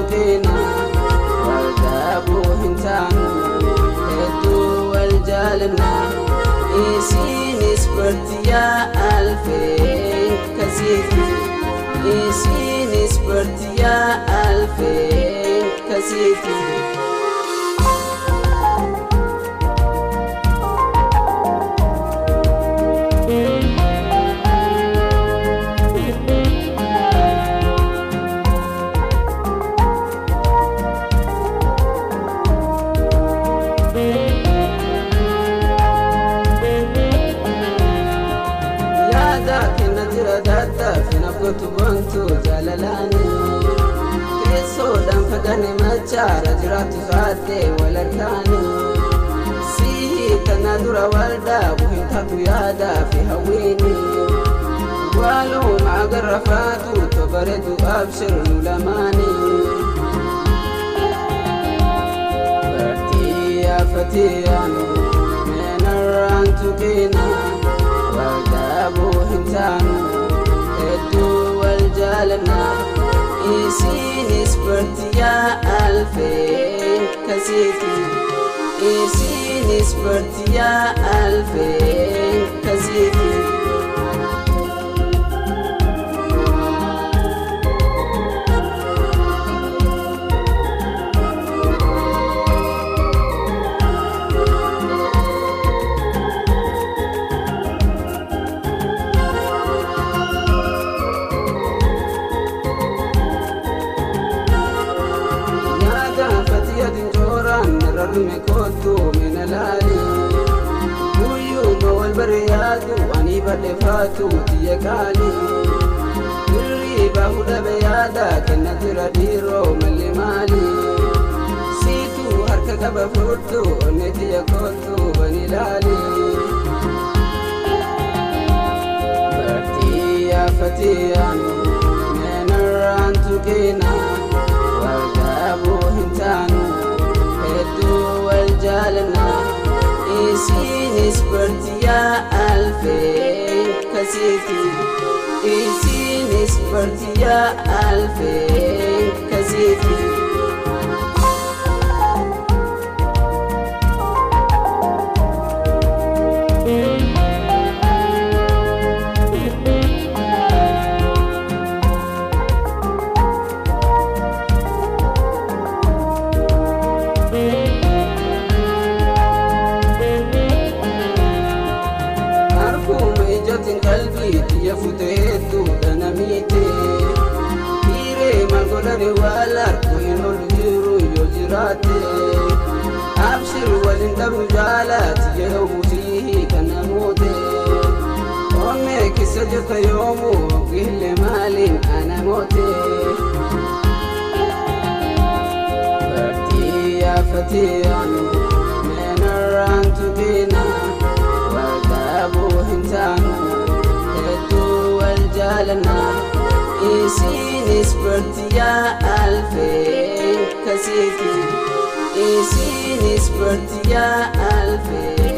tuqina wal dhabuu hin taanu hedduu wal jaalanna isiinis bartiyaa alfeen kasiiti isiinis bartiyaa alfeen kasiiti. Bantu jaalalaani teessoodhaan fagaane machaara jiraattu saattee wal harkaani sii tana dura wal dhaabu hin taatu yaadaa fi hawwiini waaluma agarra faatu tobareetu abshir nu lamaani bartii yaafatiyaan meenarraan tuqina wal dhaabuu hin taanu hedduu wal jaalanna isiinis bartiyaa alfeen kasiiti isiinis bartiyaa alfeen kasiiti. Rarme kootu mina laali guyyuma wal bariyaatu ani badhefaatu tiyya qaali hirriiba hudhabe yaada kenna jira dhiiroo malli maali siitu harka qaba fudhu onne tiyya kootu bani laali bartii yaafatiyaan meenarraan tuqina wal dhabuu hin taanu hedduu wal jaalanna isiinis bartiyaa alfeen kasiiti isiinis bartiyaa alfeen kasiiti. Qalbii tiyya fute hedduudha namiite hiiree maal godhani wal harku hin oolu jiru yoo jiraatte abshir waliin dhabnu jaalaati yeroo busii kan namoote onnee keessa jirta yoomuu gihillee maaliin ana moote bartii yaafatiyaan meenarraan tuqina wal dhabuu hin taanu hedduu wal jaalanna isiinis bartiyaa alfeen kasiiti isiinis bartiyaa alfeen.